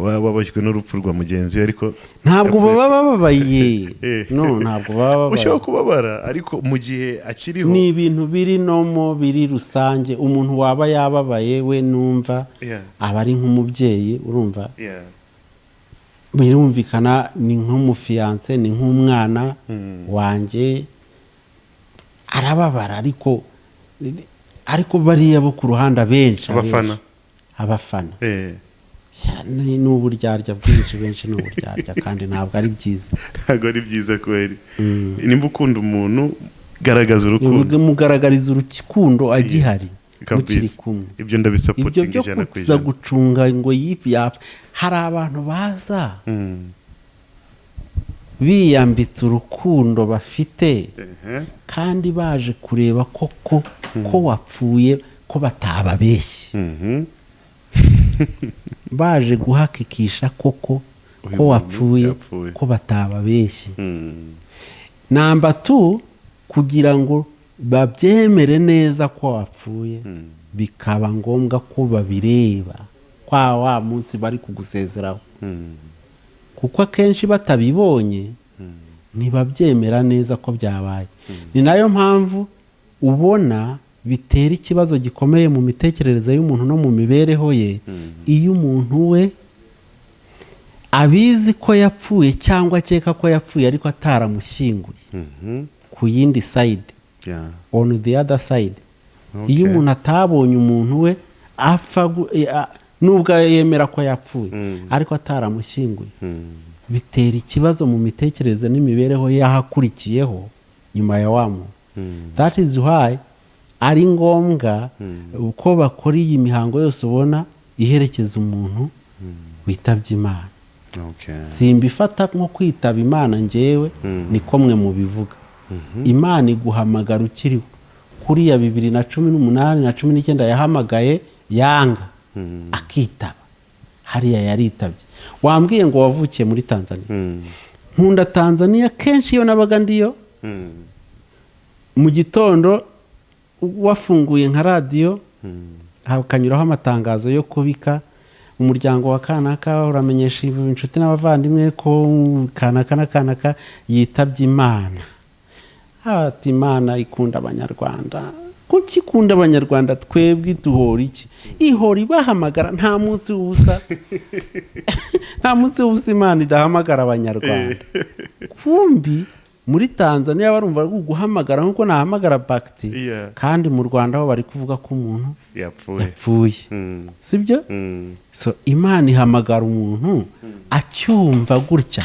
wababajwe n'urupfu rwa mugenzi we, ariko Ntabwo yapfuye. baba bababaye. No, ntabwo baba Ushobora bababaye. kubabara, ariko mu gihe akiriho. Ni ibintu biri nomo, biri rusange. Umuntu waba yababaye we numva aba ari nk'umubyeyi, urumva? Birumvikana, ni nk'umufiancé, ni nk'umwana wanjye, arababara. Ariko bariya bo ku ruhande abenshi Abafana. abenshi, abafana. Ni uburyarya bwinshi, benshi ni uburyarya, kandi ntabwo ari byiza. Ntabwo ari byiza kweri. Nimba ukunda umuntu, garagaza urukundo. Mugaragariza urukundo agihari, Kabisa. mukiri kumwe. Ibyo Ibyo ndabisupportinga byo 100% kuza gucunga ngo yifu yapfa, hari abantu baza biyambitse urukundo bafite kandi baje kureba koko ko wapfuye, ko batababeshye, baje guhakikisha koko Uyu ko muntu wapfuye, yapfuye. ko batababeshye. Number two, kugira ngo babyemere neza ko wapfuye, bikaba ngombwa ko babireba kwa wa munsi bari kugusezeraho, kuko akenshi batabibonye ntibabyemera neza ko byabaye. Ni nayo mpamvu ubona bitera ikibazo gikomeye mu mitekerereze y'umuntu no mu mibereho ye iyo umuntu we abizi ko yapfuye cyangwa akeka ko yapfuye ariko ataramushyinguye. Ku yindi side, on the other side, iyo umuntu atabonye umuntu we apfa, nubwo yemera ko yapfuye ariko ataramushyinguye, bitera ikibazo mu mitekerereze n'imibereho y'ahakurikiyeho nyuma ya wa muntu. That is why ari ngombwa uko bakora iyi mihango yose ubona iherekeza umuntu witabye Imana. Simbifata nko kwitaba Imana ngewe, niko mwe mubivuga. Imana iguhamagara ukiriho. Kuriya 2018 na 19 yahamagaye Yanga akitaba, hariya yaritabye. Wambwiye ngo wavukiye muri Tanzania. Nkunda Tanzania. Kenshi iyo nabaga ndiyo, mu gitondo wafunguye nka radiyo hakanyuraho amatangazo yo kubika, umuryango wa kanaka uramenyesha inshuti n'abavandimwe ko kanaka na kanaka yitabye Imana. Ati Imana ikunda Abanyarwanda. Kuki ikunda Abanyarwanda? Twebwe duhora iki? Ihora ibahamagara. Nta munsi w'ubusa, nta munsi w'ubusa Imana idahamagara Abanyarwanda. Kumbi muri Tanzania barumva ari uguhamagara nk'uko nahamagara bagiti, kandi mu Rwanda ho bari kuvuga ko umuntu yapfuye. Yapfuye. Sibyo? Mm. So Imana ihamagara umuntu acyumva gutya,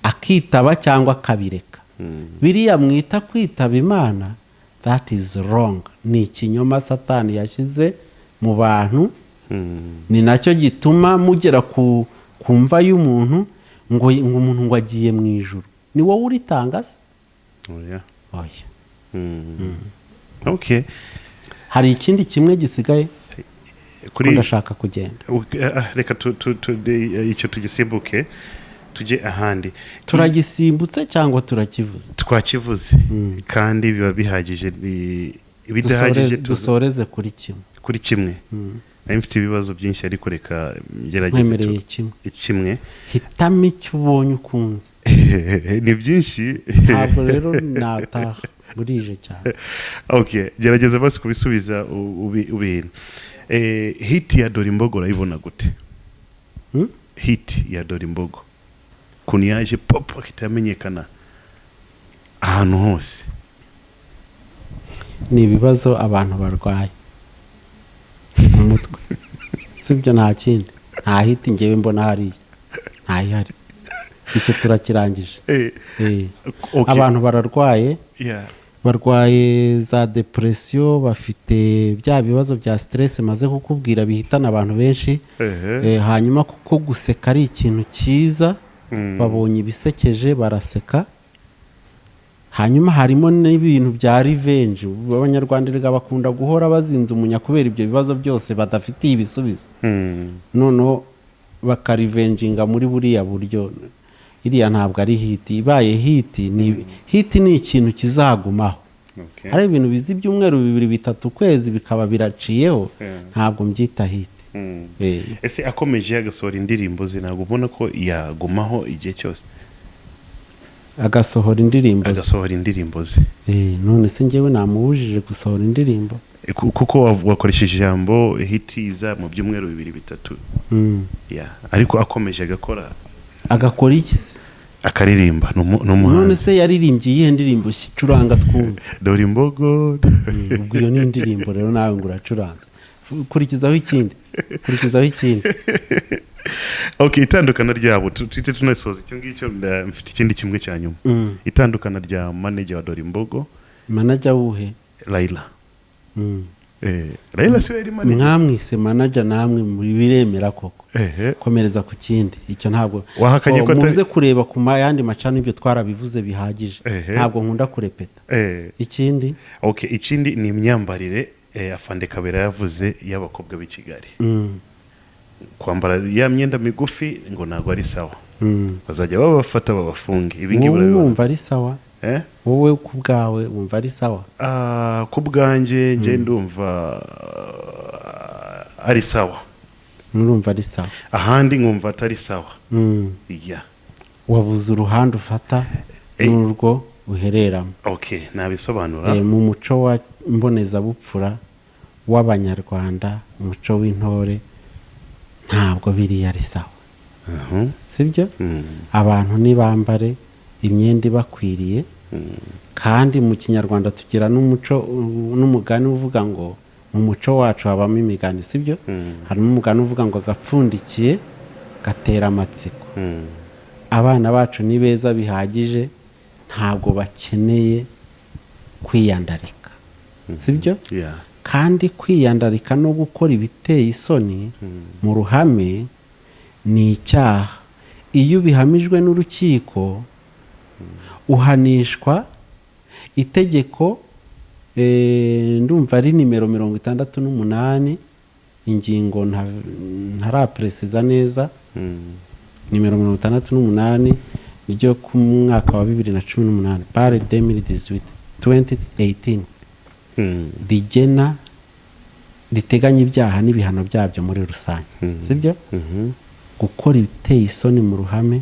akitaba cyangwa akabireka. Biriya mwita kwitaba Imana, that is wrong, ni ikinyoma Satani yashyize mu bantu. Ni nacyo gituma mugera ku mva y'umuntu ngo umuntu ngo agiye mu ijuru. Ni wowe uritanga se? Oya. Oya. Okay. Hari ikindi kimwe gisigaye ko Kuri ndashaka kugenda. Reka icyo tugisimbuke tujye ahandi. Turagisimbutse cyangwa turakivuze? Twakivuze kandi biba bihagije, ibidahagije Dusoreze kuri kimwe. Kuri kimwe. Nari mfite ibibazo byinshi, ariko reka ngerageze. Nkwemereye kimwe. Kimwe. Hitamo icyo ubonye ukunze. Ni byinshi. Ntabwo rero nataha, burije cyane. Okay, gerageza basi kubisubiza ubintu. Hit ya Dore Imbogo urayibona gute? Hmm? Hit ya Dore Imbogo, ukuntu yaje pop akahita amenyekana ahantu hose. Ni ibibazo abantu barwaye mu mutwe, sibyo? Nta kindi, nta hit ngewe mbona hariya, ntayihari. Icyo turakirangije. Abantu bararwaye, barwaye za depression, bafite bya bibazo bya stress maze kukubwira bihitana abantu benshi. Hanyuma kuko guseka ari ikintu cyiza, babonye ibisekeje baraseka. Hanyuma harimo n'ibintu bya revenge. Abanyarwanda erega bakunda guhora bazinze umunya kubera ibyo bibazo byose badafitiye ibisubizo. Noneho bakarivenjinga muri buriya buryo. Iriya ntabwo ari hit. Ibaye hit, ni hit, ni ikintu kizagumaho. Hari ibintu biza ibyumweru 2, 3, ukwezi, bikaba biraciyeho. Ntabwo mbyita hit. Ese akomeje agasohora indirimbo ze, ntabwo ubona ko yagumaho igihe cyose? Agasohora indirimbo ze? Agasohora indirimbo ze. None se njyewe namubujije gusohora indirimbo? Kuko wakoresheje ijambo hit iza mu byumweru 2, 3. Yeah. Ariko akomeje agakora. Agakora iki se? Akaririmba, ni None umuhanzi. se yaririmbye iyihe ndirimbo? Curanga twumve. Dore Imbogo. Ubwo iyo ni indirimbo rero, nawe ngo uracuranze. Kurikizaho ikindi, kurikizaho ikindi. Okay, itandukana ryabo, tuhite tunasoza icyo ngicyo. Mfite ikindi kimwe cya nyuma. Itandukana rya manager wa Dore Imbogo. Manager wuhe? Laila. Laila siwe yari manager? Mwamwise manager namwe muri, biremera koko. Komereza ku kindi, icyo ntabwo. Wahakanye Oh, ko atari- muze kureba ku yandi macana, ibyo twarabivuze bihagije. Ntabwo nkunda kurepeta. Ikindi. Okay, ikindi ni imyambarire, afande Kabera yavuze y'abakobwa b'i Kigali, kwambara ya myenda migufi ngo ntabwo ari sawa. Bazajya babafata babafunge. Ibi ngibi Wowe urabibona? wumva ari sawa? Eh? Wowe ku bwawe wumva ari sawa? Ah, ku bwanjye njye ndumva ari sawa. Murumva ari sawa? Ahandi nkumva atari sawa. Yeah. Wabuze uruhande ufata n'urwo uhereramo. Okay, nabisobanura. Mu muco wa mbonezabupfura w'Abanyarwanda, umuco w'intore, ntabwo biriya ari sawa. Sibyo? Abantu nibambare imyenda ibakwiriye. Kandi mu Kinyarwanda tugira n'umuco n'umugani uvuga ngo, mu muco wacu habamo imigani, sibyo? Harimo umugani uvuga ngo agapfundikiye gatera amatsiko. Abana bacu ni beza bihagije, ntabwo bakeneye kwiyandarika, sibyo? Yeah. Kandi kwiyandarika no gukora ibiteye isoni mu ruhame ni icyaha. Iyo ubihamijwe n'urukiko uhanishwa itegeko, ndumva ari nimero 68, ingingo ntaraperesiza neza. Nimero 68 ryo ku mwaka wa 2018 pare 2018, 2018, rigena, riteganya ibyaha n'ibihano byabyo muri rusange, sibyo? Mhm. Gukora ibiteye isoni mu ruhame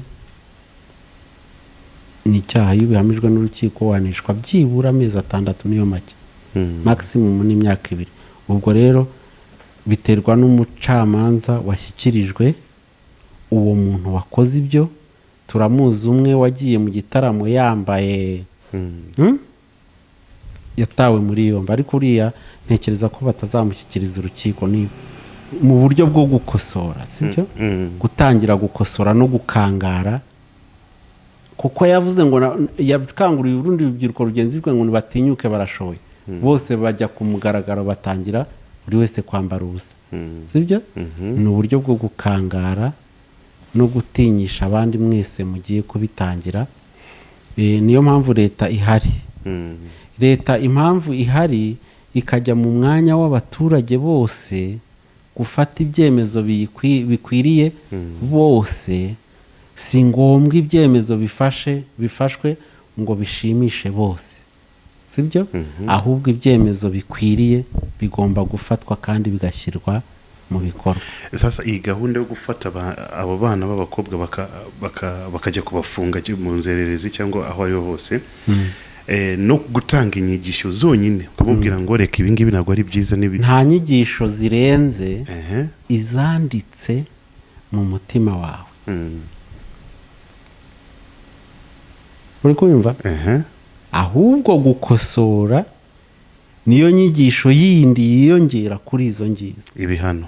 ni icyaha. Iyo ubihamijwe n'urukiko uhanishwa byibura amezi 6, niyo make. Maximum ni imyaka 2. Ubwo rero biterwa n'umucamanza washyikirijwe uwo muntu wakoze ibyo. Turamuzi umwe wagiye mu gitaramo yambaye, Yatawe muri yombi, ariko uriya ntekereza ko batazamushyikiriza urukiko. Ni mu buryo bwo gukosora, sibyo? Gutangira gukosora no gukangara, kuko yavuze ngo yakanguriye urundi rubyiruko rugenzi rwe ngo nibatinyuke, barashoboye. Bose bajya ku mugaragaro, batangira buri wese kwambara ubusa, sibyo? Ni uburyo bwo gukangara no gutinyisha abandi mwese mugiye kubitangira. Niyo mpamvu leta ihari. Leta impamvu ihari, ikajya mu mwanya w'abaturage bose gufata ibyemezo bikwiriye bose. Si ngombwa ibyemezo bifashwe ngo bishimishe bose, sibyo? Ahubwo ibyemezo bikwiriye bigomba gufatwa kandi bigashyirwa mu bikorwa. Sasa iyi gahunda yo gufata abo bana b'abakobwa bakajya kubafunga mu nzererezi cyangwa aho ariho hose, no gutanga inyigisho zonyine, kumubwira ngo reka ibi ngibi ntabwo ari byiza n'ibi. Nta nyigisho zirenze izanditse mu mutima wawe. Uri kumva? Ehe. Ahubwo gukosora niyo nyigisho yindi yiyongera kuri izo ngizo. Ibihano.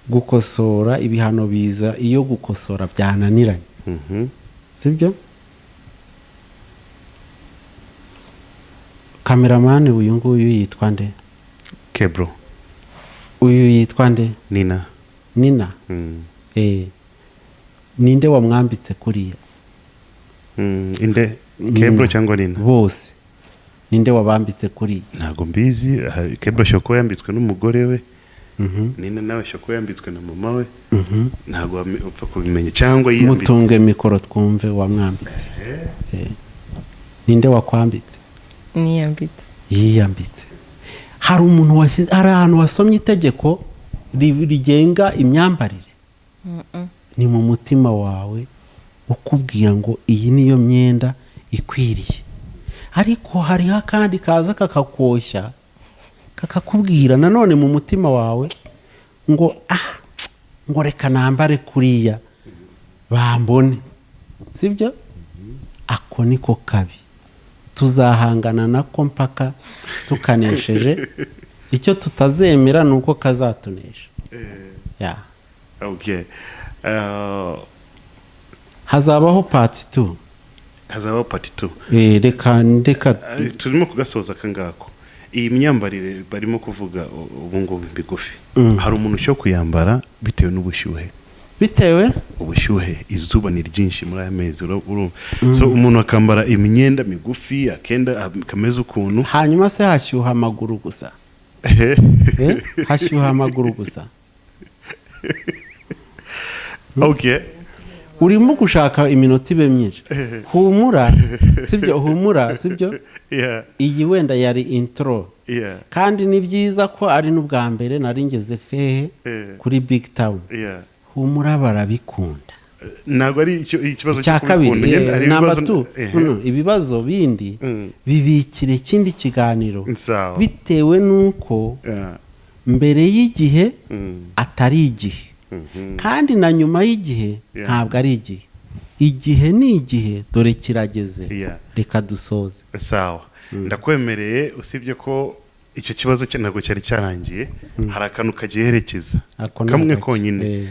Gukosora, ibihano biza iyo gukosora byananiranye. Sibyo? Cameraman uyu nguyu yitwa nde? Kebro. Uyu yitwa nde? Nina. Nina. Ninde wamwambitse kuriya? Inde? Kebro cyangwa Nina? Bose. Ninde wabambitse kuriya? Ntabwo mbizi. Kebro ashobora kuba yambitswe n'umugore we. Nina nawe ashobora kuba yambitswe na mama we. Ntabwo upfa kubimenya cyangwa yiyambitse. Mutunge mikoro twumve wamwambitse. Ninde wakwambitse? Niyambitse. Yiyambitse. Hari umuntu washyize, hari ahantu wasomye itegeko rigenga imyambarire? Ni mu mutima wawe ukubwira ngo iyi niyo myenda ikwiriye. Ariko hariho akandi kaza kakakoshya, kakakubwira nanone mu mutima wawe ngo ngo reka nambare kuriya bambone. Sibyo? Ako niko kabi. Tuzahangana nako mpaka tukanesheje. Icyo tutazemera ni uko kazatunesha. Yeah. Okay. Hazabaho part 2. Hazabaho part 2. Reka turimo kugasoza kangako. Iyi myambarire barimo kuvuga ubu ngubu migufi. Hari umuntu ushobora kuyambara bitewe n'ubushyuhe. Bitewe ubushyuhe, izuba ni ryinshi muri aya mezi, urumva. So umuntu akambara imyenda migufi, akenda kameze ukuntu. Hanyuma se hashyuha amaguru gusa. Hashyuha amaguru gusa. Okay. Urimo gushaka iminota ibe myinshi. Humura, sibyo? Humura, sibyo? Yeah. Iyi wenda yari intro. Yeah. Kandi ni byiza ko ari n'ubwa mbere nari ngeze hehe kuri Big Town. Yeah. Humura barabikunda. Ntabwo ari ikibazo cya kabiri, number 2. Ibibazo bindi bibikire ikindi kiganiro. Bitewe nuko mbere y'igihe atari igihe. Kandi na nyuma y'igihe ntabwo ari igihe. Igihe ni igihe, dore kirageze. Reka dusoze. Sawa. Ndakwemereye, usibye ko icyo kibazo cye ntabwo cyari cyarangiye, hari akantu kagiherekeza kamwe konyine.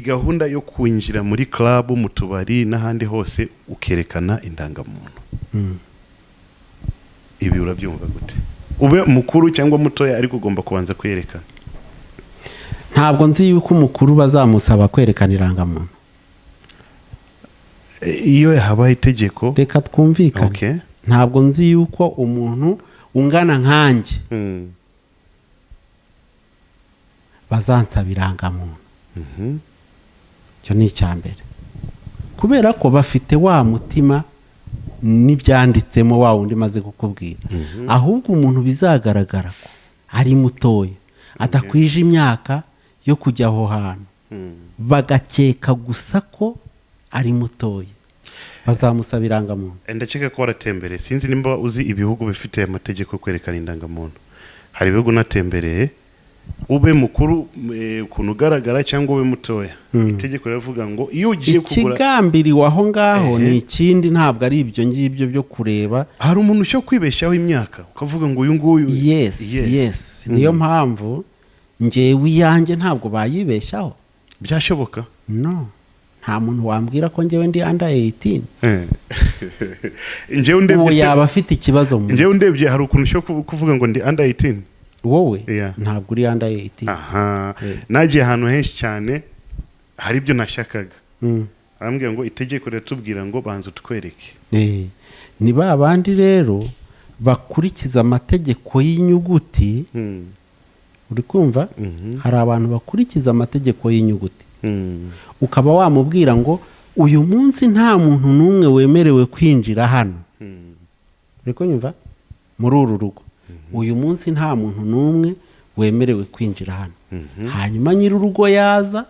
Gahunda yo kwinjira muri club, mu tubari n'ahandi hose ukerekana indangamuntu. Ibi urabyumva gute? Ube mukuru cyangwa mutoya ariko ugomba kubanza kwerekana. Ntabwo nzi yuko umukuru bazamusaba kwerekana irangamuntu. Iyo habaye itegeko, reka twumvikane. Okay. Ntabwo nzi yuko umuntu ungana nkanjye bazansaba irangamuntu. Icyo ni icya mbere. Kubera ko bafite wa mutima n'ibyanditsemo wa wundi maze kukubwira. Ahubwo umuntu bizagaragara ko ari mutoya, adakwije imyaka yo kujya aho hantu, bagakeka gusa ko ari mutoya, bazamusaba irangamuntu. Ndakeka ko waratembereye, sinzi nimba uzi ibihugu bifite amategeko yo kwerekana indangamuntu. Hari ibihugu natembereye, ube mukuru ukuntu ugaragara cyangwa ube mutoya, itegeko riravuga ngo iyo ugiye kugura ikigambiriwe aho ngaho ni ikindi, ntabwo ari ibyo ngibyo byo kureba. Hari umuntu ushobora kwibeshyaho imyaka ukavuga ngo uyu nguyu. Yes, yes. Niyo mpamvu ngewe iyanjye ntabwo bayibeshyaho. Byashoboka? No. Nta muntu wambwira ko ngewe ndi under 18. Ngewe ndebye yaba afite ikibazo mu. Ngewe ndebye hari ukuntu ushobora kuvuga ngo ndi under 18. Wowe ntabwo uri under 18. Aha. Nagiye ahantu henshi cyane hari ibyo nashakaga. Arambwira ngo itegeko riratubwira ngo banza utwereke. Ni ba bandi rero bakurikiza amategeko y'inyuguti. Uri kumva? Hari abantu bakurikiza amategeko y'inyuguti. Ukaba wamubwira ngo uyu munsi nta muntu n'umwe wemerewe kwinjira hano. Uri kunyumva? Muri uru rugo. Uyu munsi nta muntu n'umwe wemerewe kwinjira hano. Hanyuma nyir'urugo yaza,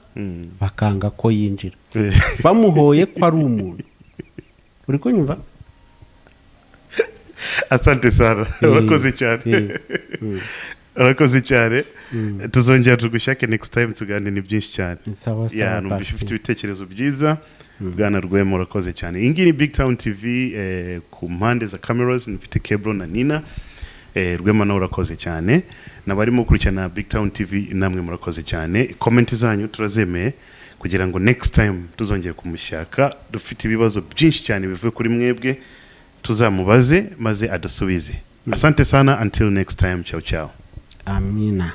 bakanga ko yinjira, bamuhoye ko ari umuntu. Uri kunyumva? Asante sana, urakoze cyane. Urakoze cyane. Tuzongera tugushake next time, tuganire, ni byinshi cyane. Sawa sawa. Ya, numvise Papi. ufite ibitekerezo byiza, bwana Rwema, urakoze cyane. Iyi ngiyi ni Big Town TV. Ku mpande za cameras nifite Kebro na Nina. Rwema nawe urakoze cyane, n'abarimo gukurikirana Big Town TV namwe murakoze cyane. Comment zanyu turazemeye kugira ngo next time tuzongere kumushyaka, dufite ibibazo byinshi cyane bivuye kuri mwebwe, tuzamubaze maze adasubize. Asante sana, until next time, ciao ciao. Amina.